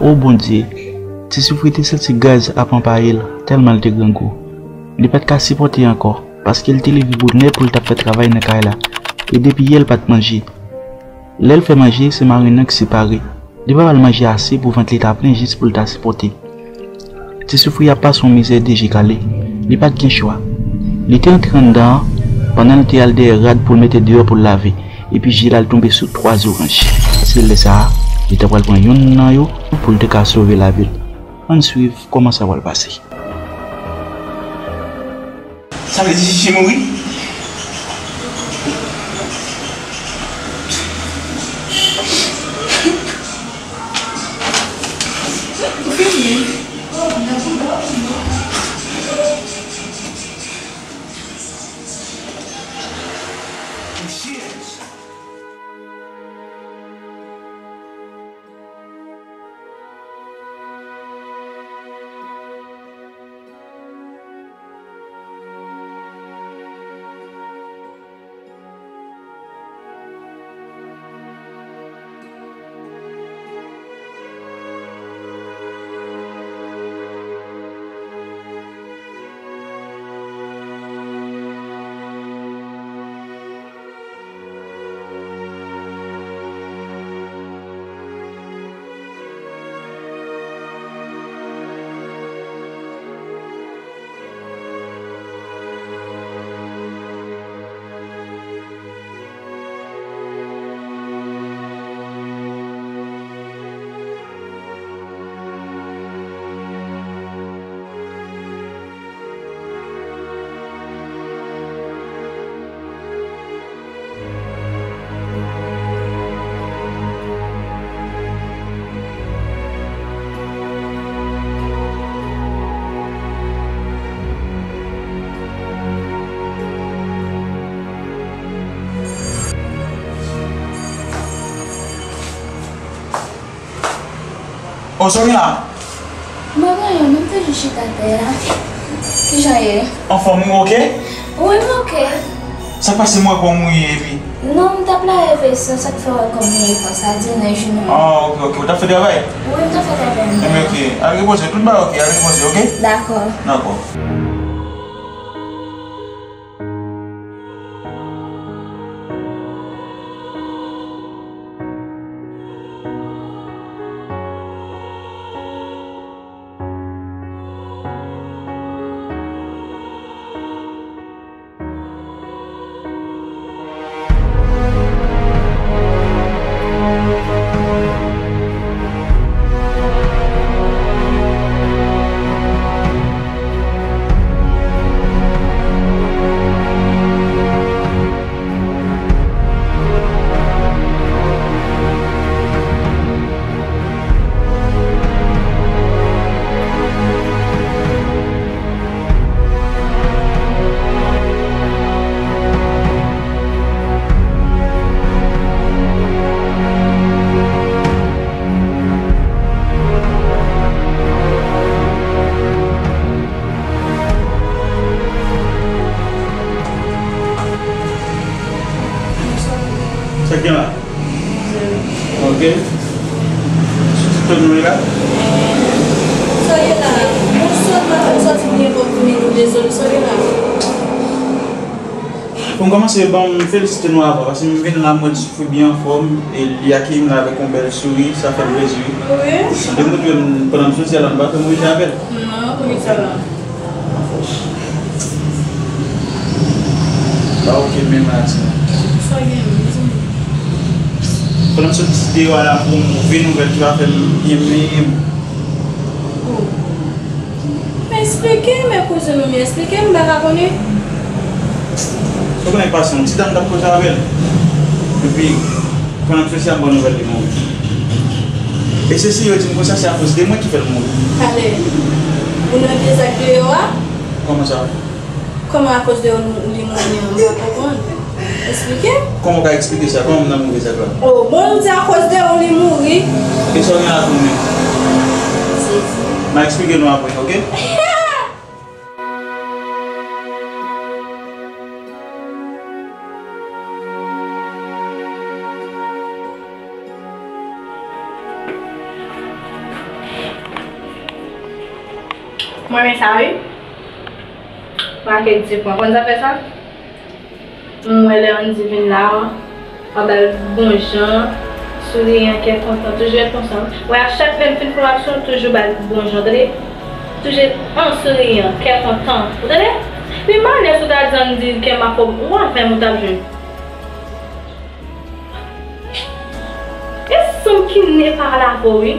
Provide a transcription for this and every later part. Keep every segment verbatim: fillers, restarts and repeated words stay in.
O Bondye, Ti Soufri te santi gaz ap anpaye l, tèlman l te grangou. Li pa t ka sipòte ankò, paske l te leve bonè pou l t ap fè travay nan kay la, e depi yè l pa t manje. Lè l fè manje, se marenn nan ki separe. Li pa ba l manje ase pou vant li ta plen jis pou l ta sipòte. Ti Soufri ap pase yon mizè de je kale. Li pa t gen chwa. Li te antre anndan an, pandan l te al dèyè rad pou l mete deyò pou l lave, epi je l al tonbe sou twa zoranj. Se lè sa a, li ta pral pran yonn nan yo pou l te ka sove lavi l. Ann swiv kòman sa pral pase. Sa vle di Chichi mouri? O, Sonia! M pa gen anyen, m te jis chita atè a. Kijan ye? Anfòm, ou oke? Wi, m oke. Sa k pase, m wè kò w mouye epi? Non, m t ap lave veso, sa k fè w wè kò m mouye konsa, di nèj nou. Ah, oke, oke. Ou t ap fè travay? Wi, m t ap fè travay. Enben, oke. Al repoze, tout bagay oke, al repoze, oke? Dakò. Dakò. Sa k gen la? Ok. Sou ti tòn nou la? Sa gen la? Bon, sòt maten, m sòti byen pwòp, vini tou dezole. Sa gen la? Pou m kòmanse, ban m felisite nou avan, paske m vin la, m wè Ti Soufri byen anfòm, e li akeyi m la avèk yon bèl souri, sa fè m plezi, wi. Wi. Depi m wè l, pandan m soti a la, m pa fè move jan avè l. Non, poukisa la? Pa oke menm la, ti. Sa gen, mezanmi? Pandan m soti deyò a la, m gon move nouvèl ki pa fè m byen menm. Oh. Esplike m, men kouzin ou, men esplike m, m pa ka konnen. Ou konnen k pase, yon ti dam t ap koze avè l. Epi, pandan m soti a, m ban nouvèl li mouri. E se si yo di m konsa, se akoz de mwen ki fè l mouri. Ale, ou nan dezak deyò a? Kòman sa? Kòman akoz de ou li mouri an? M pa konprann. Esplike m. Kòman w ka eksplike sa? Kòman m nan move zak la? Oh, bon, ou di akoz de ou li mouri. E sa w gen la pou mwen? Sezi. M a eksplike nou apre, ok? Mwen renmen sa wi. Make di pran. Konn sa fè sa? M wè lè Andy vin la, w ap ba l bon jan, souriyan, kè kontan, toujou ret konsa. Wè, a chak lè m fin fè yon aksyon, toujou ba l bon jan, tande? Toujou an souriyan, kè kontan, ou tande? Pi malè si w ta di Andy kè m ap fè w, ou avè m ou t ap jwenn. E sanm ki nepal avè w wi.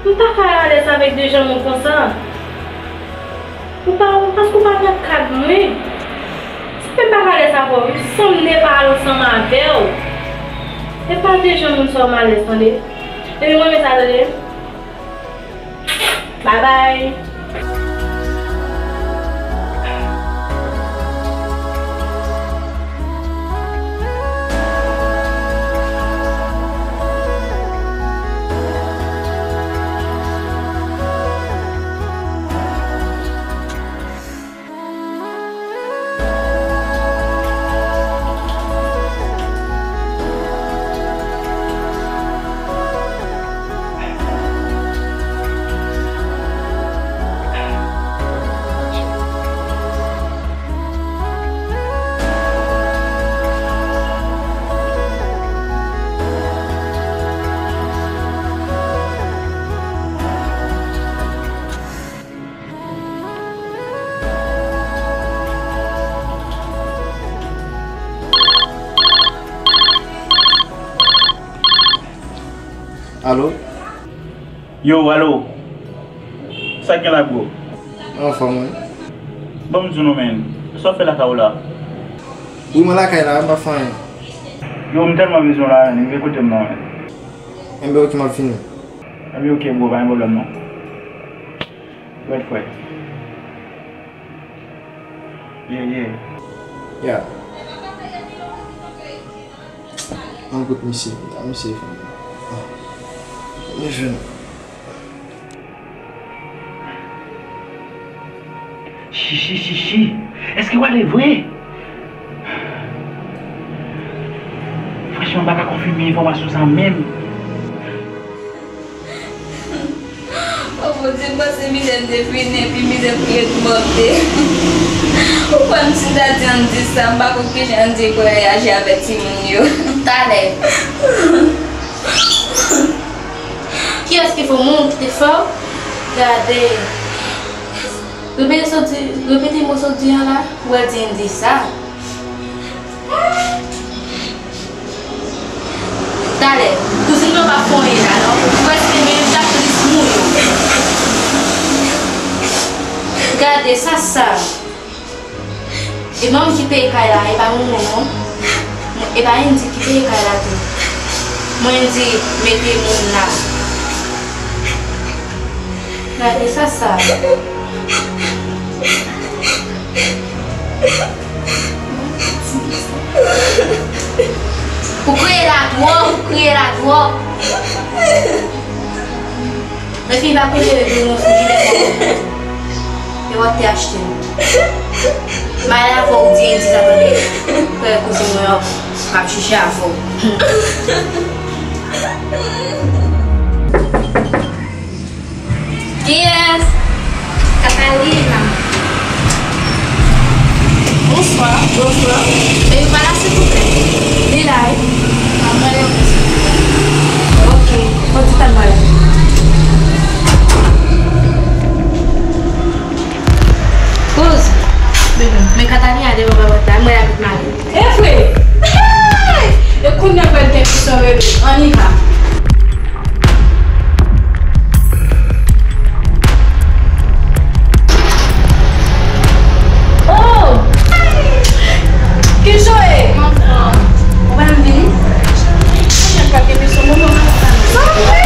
M pa ka alèz avèk de jan moun konsa. Ou pa, paske ou pa nan kad mwen. Sanm pa ka alèz avè w wi. Sanm nepal ansanm avè w. E pa de jan moun sa w m alèz tande. Epi mwen men sa tande. Bye bye. Alo? Yo, alo. Sa k gen la, bro? Anfòm, wi. Ban m di w non, man. Sa w fè lakay ou la? Wi, mwen lakay la, m pa fè anyen. Yo, m tèlman bezwen w la, man. Rive kote m non, man. Enben, ok, m ap vini. Enben, ok, bro, pa gen pwoblèm non. Red flag. Yeah, yeah. Yeah. An kout misye, a misye fanm. Ah. Misye. Chichi, chichi. Èske w ale vre? Franchman, m pa ka konfime enfòmasyon sa menm. O Bondye, m panse mizè m te fini, epi mizè m pi red mòde. Ou kwè m si m ta di Andy sa, m pa konn kijan Andy kwè reyaji avèk timoun yo. Talè. Kiyès ki fè w moun ki te fè w? Gade. Repete sa w di, repete mo sa w di an la, ou wè di Andy sa. Talè, kouzin mwen pa fè anyen la non. Ou prèske menm jan ak plis moun yo. Gade sa sa. E manmi ki peye kay la, e pa mwen non. E pa Andy ki peye kay la tou. Mwen di mete moun la. Gade sa sa. Ou kriye la twòp, ou kriye la twòp. Mezanmi, pa koute yo, yo nan frijidè kòman. E w ap te achte l. M ale avè w, di Andy sa tande. Frè kouzin mwen an, m ap chèche avè w. Kiyès? Catalina. Bonswa. Bonswa. Baby pa la, silvouplè? Li la wi. Mwen rele w, silvouplè. Ok. Fò di tèt mwen. Kouz. Baby. Men Catalina devan pòt la, mwen avèk mari. E vre! Hey! E kounye a pral gen kesyon rele. Ann, Nika. Oh! Kijan w ye? Ou pa vle vini? Kounye a pral gen kesyon, manman. Sa vre?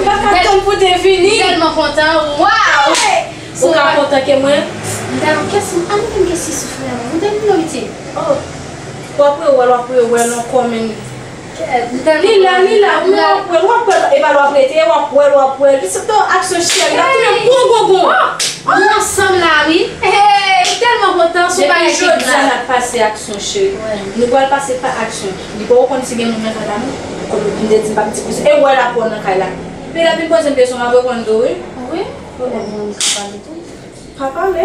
M pa ka tann pou te vini. M tèlman kontan. Waw! Ou ka kontan ke mwen? M tèlman, kès, an nou konn kès ki soufri avè m. M tèlman lorite. Oh. W ap rewè l, w ap rewè l ankò, men. Li la, li la, w ap wè l, w ap wè l, e pa l w ap rete, w ap wè l, w ap wè l. Se ton aksyon cheri, l ap tounen gwo, gwo, gwo. Nou ansanm la, wi. Hey, m tèlman kontan sou bagay ki jodi a n ap pase aksyon, cheri. Nou pral pase pa aksyon. Li poko konn si gen moun nan kay la, non. Kote m te di m pa piti kouzen. E wè l ap wè w nan kay la. Epi l ap vin poze m kesyon, m ap reponn tou, wi. Wi. Pwoblèm nan, m ka pale tou. Pa pale. M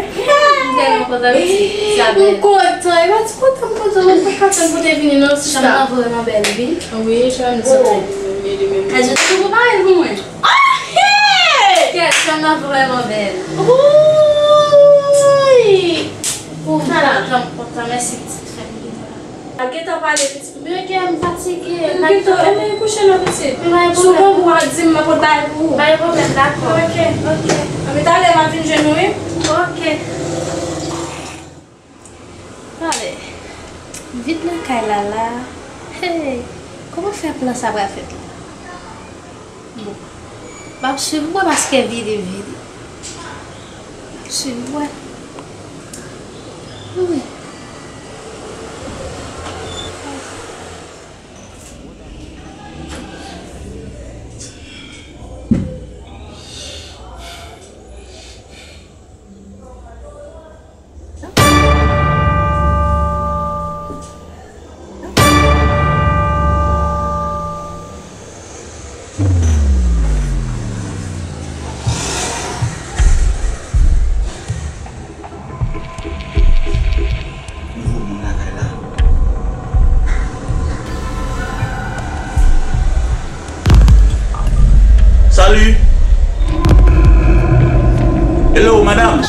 tèlman kontan, wi, ti Isabelle. M kontan, e pa ti kontan m kontan, mwen pa ka tann pou te vini, non, sista. Chanm nan vrèman bèl, wi. Wi, chanm nan bèl, wi, li menm. Kèt, chanm nan vrèman bèl. Wi! Ou kontan, m kontan, mèsi, pitit, fè m kontan. Al gentan pale, pitit. Men ke m fatige. Pito, e men kouche non, pitit. Si w gen pou w al di m, m ap pot bagay pou ou. Pa gen pwoblèm, dakò. Ok, ok. Anben talè m ap vin jwenn ou, wi. Ok. Talè. Vid nan kay la la. Hey, kòman fè plan sa pral fèt la? Bon. M ap swiv ou paske vide, vide. M ap swiv ou. Wi. Nouvo moun lakay la. Salut. Hello, madame.